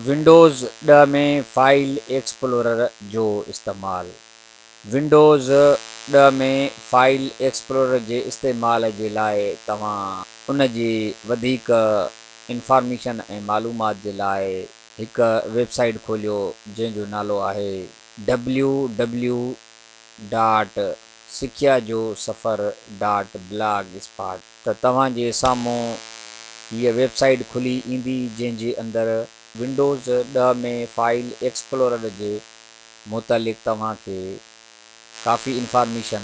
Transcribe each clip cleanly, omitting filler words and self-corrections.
Windows 10 ۾ file Explorer جو استعمال. Windows 10 ۾ file Explorer جي استعمال جي لاء توهان ان جي وڌيڪ انفارميشن ۽ معلومات جي لاء هڪ ويب سائيٽ کوليو جنهن جو نالو آهي ڊبليو ڊبليو ڊاٽ سکيا جو سفر ڊاٽ بلاگ اسپاٽ. ته توهان جي سامهون هيء ويب سائيٽ کلي ايندي جنهن جي اندر ونڊوز 10 ۾ فائل ايڪسپلورر جي متعلق توهان کي ڪافي انفارميشن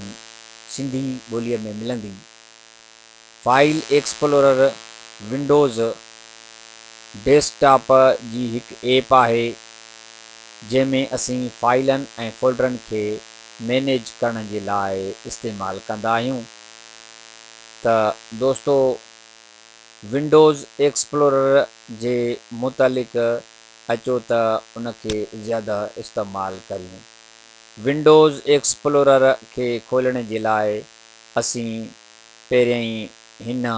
سنڌي ٻوليء ۾ ملندي. File Explorer windows desk top جي هڪ ايپ آهي جنهن ۾ اسين فائلن ۽ فولڊرن کي مينيج ڪرڻ جي لاء استعمال ڪندا آهيون. ته دوستو ونڊوز ايڪسپلورر جي متعلق اچو ته ان کي زياده استعمال ڪريون. ونڊوز ايڪسپلورر کي کولڻ جي لاء اسين پهريائين هن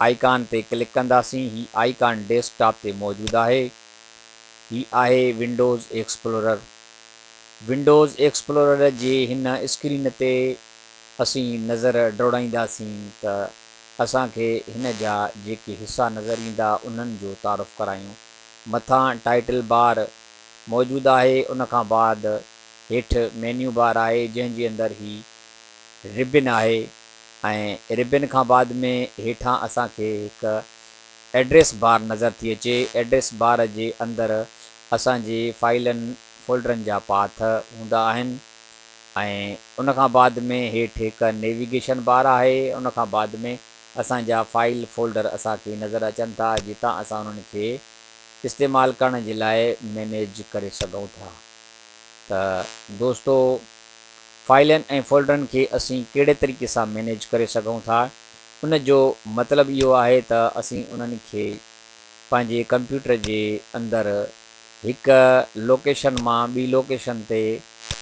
آئيڪان تي ڪلڪ ڪنداسين. هي آئيڪان ڊيسڪ ٽاپ تي موجود آهي. هي آهي ونڊوز ايڪسپلورر. ونڊوز ايڪسپلورر جي هن اسڪرين تي اسين نظر ڊوڙائينداسين ته اسان کي هن جا جيڪي حصا نظر ايندا انهن جو تعارف ڪرايون. مٿان ٽائيٽل بار موجود آهي ان کان بعد هيٺ مينيو بار آهي جنهن جي اندر هي ربن آهي ۽ ربن کان بعد ۾ هيٺان اسان کي هڪ ايڊريس بار نظر ٿي اچي ايڊريس بار جي اندر اسان جي فائيلن فولڊرن جا پاٿ هوندا آهن. ۽ ان کان بعد ۾ هيٺ هڪ نيويگيشن بار آهي ان کان بعد ۾ اسان جا فائيل فولڊر اسان کي نظر اچن ٿا جتان اسان انهن کي استعمال ڪرڻ جي لاء مينيج ڪري سگهون ٿا ته دوستو فائيلن ۽ فولڊرن کي اسين ڪهڙي طريقي سان مينيج ڪري سگهون ٿا ان جو مطلب اهو آهي ته اسين انهن کي پنهنجي ڪمپيوٽر جي اندر هڪ لوڪيشن مان ٻي لوڪيشن تي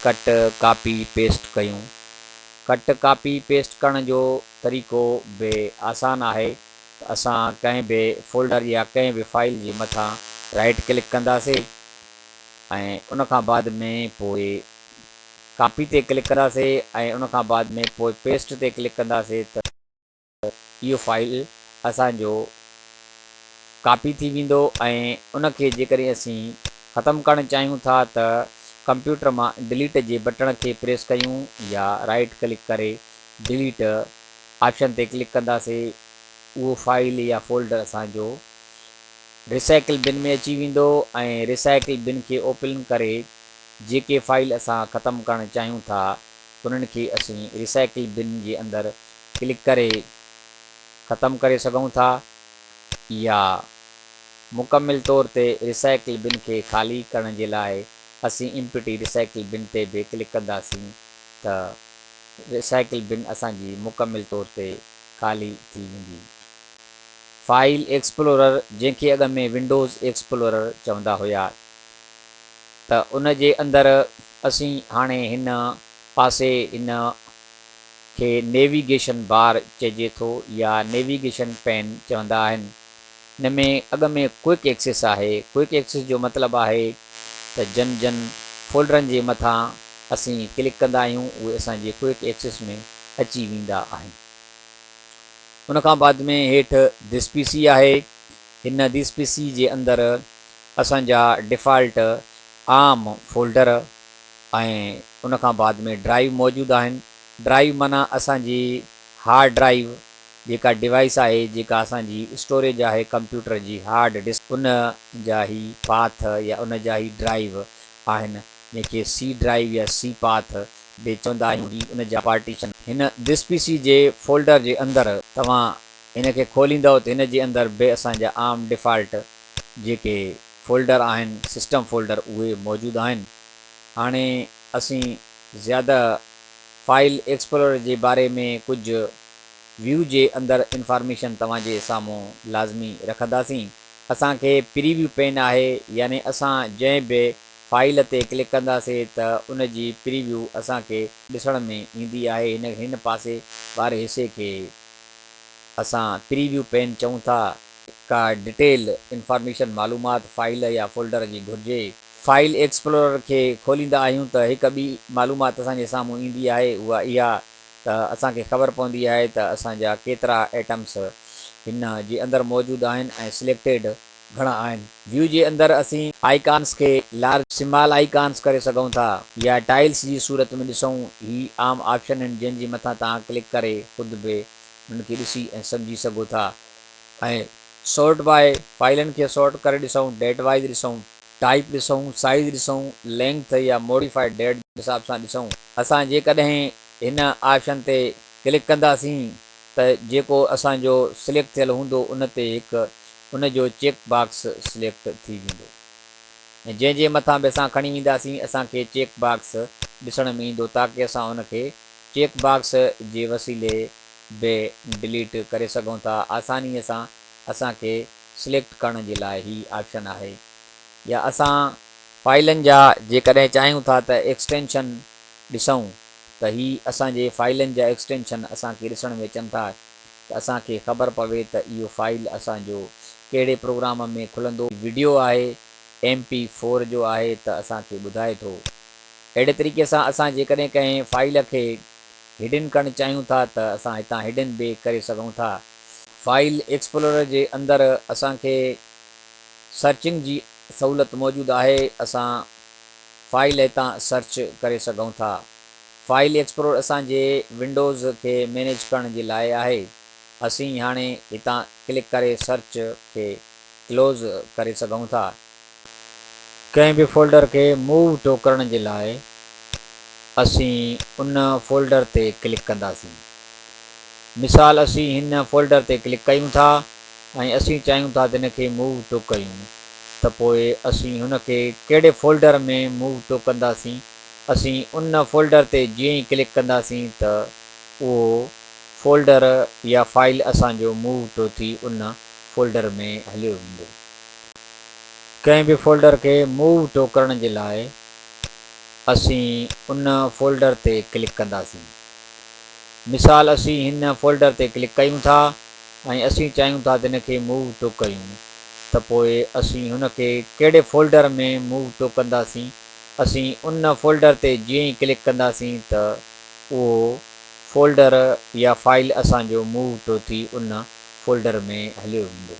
ڪٽ ڪاپي پيسٽ ڪيون. ڪٽ ڪاپي پيسٽ ڪرڻ جو طريقو به آسان آهي ته اسان ڪنهن به فولڊر يا ڪنهن به فائيل جي مٿان رائيٽ ڪلڪ ڪنداسي ۽ ان کان بعد ۾ پوء ڪاپي تي ڪلڪ ڪنداسي ۽ ان کان بعد ۾ پوء پيسٽ تي ڪلڪ ڪنداسي ته اهو فائيل اسان جو ڪاپي ٿي ويندو ۽ ان کي جيڪڏهن اسين ختم ڪرڻ چاهيون ٿا ته ڪمپيوٽر مان ڊليٽ جي بٽڻ کي پريس ڪيون يا رائيٽ ڪلڪ ڪري ڊليٽ آپشن تي ڪلڪ ڪنداسي اهو فائيل يا فولڊر اسان جو ريسائيڪل بن ۾ اچي ويندو ۽ ريسائيڪل بن کي اوپن ڪري جيڪي فائيل اسان ختم ڪرڻ چاهيون ٿا انهن کي اسين ريسائيڪل بن جي اندر ڪلڪ ڪري ختم ڪري سگهون ٿا يا مڪمل طور تي ريسائيڪل بن کي خالي ڪرڻ جي لاء اسين ايمپٽي ريسائيڪل بن تي به ڪلڪ ڪنداسين ته ريسائيڪل بن اسان جي مڪمل طور تي خالي ٿي ويندي. فائيل ايڪسپلورر جنهن کي اڳ ۾ ونڊوز ايڪسپلورر چوندا هيا ته ان جي اندر اسين هاڻي هن پاسي هن کي نيويگيشن بار چئجي ٿو يا نيويگيشن پين چوندا آهن. هن ۾ اڳ ۾ ڪوئڪ ايڪسيس آهي. ڪوئڪ ايڪسيس جو مطلب آهي ته جن جن فولڊرن جي مٿان اسين ڪلڪ ڪندا آهيون اهي اسان جي ڪوئڪ ايڪسيس ۾ اچي ويندا آهن. ان کان بعد ۾ هيٺ this P سي آهي. هن this P سي جي اندر اسان جا ڊيفالٽ عام فولڊر ۽ ان کان بعد ۾ ڊرائيو موجود آهن. ڊرائيو معنيٰ اسان جي هارڊ ڊرائيو جيڪا ڊوائيس آهي جيڪا اسان جي اسٽوريج آهي ڪمپيوٽر جي هارڊ ڊسڪ ان جا هي پاٿ يا ان جا هي ڊرائيو آهن جنهن کي سي ڊرائيو يا سي پاٿ به چوندا آهيون هي ان جا پارٽيشن هن this P سي جي فولڊر جي اندر توهان هن کي کوليندؤ ته هن جي اندر به اسان جا عام ڊيفالٽ جيڪي فولڊر آهن سسٽم فولڊر اهي موجود آهن. هاڻي اسين زياده فائيل ايڪسپلورر جي باري ۾ ڪجهه ويو جي اندر انفارميشن توهان جي سامهون لازمي رکنداسين. اسان کي پري ويو پين آهي يعني اسان جنهن به فائيل تي ڪلڪ ڪنداسي ته ان جي پري ويو اسان کي ڏسڻ ۾ ايندي آهي هن هن پاسي واري حصي کي اسان پري ويو پين چئون ٿا. ڪا ڊٽيل انفارميشن، معلومات، فائيل يا فولڊر جي گهرجي. فائيل ايڪسپلورر کي کوليندا آهيون ته هڪ ٻي معلومات اسان جي سامهون ايندي آهي اها اها ته اسان کي خبر پوندي آهي ته اسان جا ڪيترا ائٽمس هن جي اندر موجود آهن ۽ سليڪٽيڊ گهڻا آهن. ويو جي اندر اسين آئيڪانس کي لارج، سمال آئيڪانس ڪري سگهون ٿا يا ٽائلس جي صورت ۾ ڏسون. هي عام آپشن آهن جن جي مٿان توهان ڪلڪ ڪري خود به انهن کي ڏسي ۽ سمجهي سگهو ٿا ۽ سورٽ باء فائلن کي سورٽ ڪري ڏسون، ڊيٽ وائيز ڏسون، ٽائيپ ڏسون، سائيز ڏسون، لينگٿ يا موڊيفائيڊ ڊيٽ جي حساب سان ڏسون. اسان جيڪڏهن هن آپشن تي ڪلڪ ڪنداسين ته جيڪو اسان جو سليڪٽ ٿيل هوندو ان تي هڪ ان جو چيڪ باڪس سليڪٽ ٿي ويندو ۽ جنهن جي مٿان به اسان کڻي وينداسين اسان کي چيڪ باڪس ڏسڻ ۾ ايندو تاڪه اسان ان کي چيڪ باڪس جي وسيلي به ڊليٽ ڪري سگهون ٿا آساني سان اسان کي سليڪٽ ڪرڻ جي لاء هي آپشن آهي يا اسان فائلن جا جيڪڏهن چاهيون ٿا ته ايڪسٽينشن ڏسون ته هي اسان جي فائلن جا ايڪسٽينشن اسان کي ڏسڻ ۾ اچن ٿا ته اسان کي خبر پوي ته اهو فائل اسان جو ڪهڙي پروگرام ۾ کلندو وڊيو آهي ايم پي فور جو آهي ته اسان کي ٻڌائي ٿو اهڙي طريقي سان اسان جيڪڏهن ڪنهن فائل کي هڊن ڪرڻ چاهيون ٿا ته اسان هتان هڊن به ڪري سگهون ٿا. فائل ايڪسپلورر جي اندر اسان کي سرچنگ جي سهولت موجود آهي اسان فائل هتان سرچ ڪري سگهون ٿا. فائل ايڪسپلورر اسان جي ونڊوز کي مينيج ڪرڻ جي لاء آهي. اسين هاڻي هتان ڪلڪ ڪري سرچ کي ڪلوز ڪري سگهون ٿا. ڪنهن به فولڊر کي موو ٽو ڪرڻ جي لاء اسين ان فولڊر تي ڪلڪ ڪنداسين. مثال اسين هن فولڊر تي ڪلڪ ڪيون ٿا ۽ اسين چاهيون ٿا ته هن کي موو ٽو ڪيون ته پوء اسين هن کي ڪهڙي فولڊر ۾ موو ٽو ڪنداسين اسين ان فولڊر تي جيئن ئي ڪلڪ ڪنداسين ته اهو فولڊر يا فائل اسان جو موو ٽو ٿي ان فولڊر ۾ هليو ويندو. ڪنهن به فولڊر کي موو ٽو ڪرڻ جي لاء اسين ان فولڊر تي ڪلڪ ڪنداسين. مثال اسين هن فولڊر تي ڪلڪ ڪيون ٿا ۽ اسين چاهيون ٿا ته هن کي موو ٽو ڪيون ته پوء اسين هن کي ڪهڙي فولڊر ۾ موو ٽو ڪنداسين اسين ان فولڊر تي جيئن ئي ڪلڪ ڪنداسين ته اهو فولڊر يا فائل اسان جو موو ٽو ٿي ان فولڊر ۾ هليو ويندو.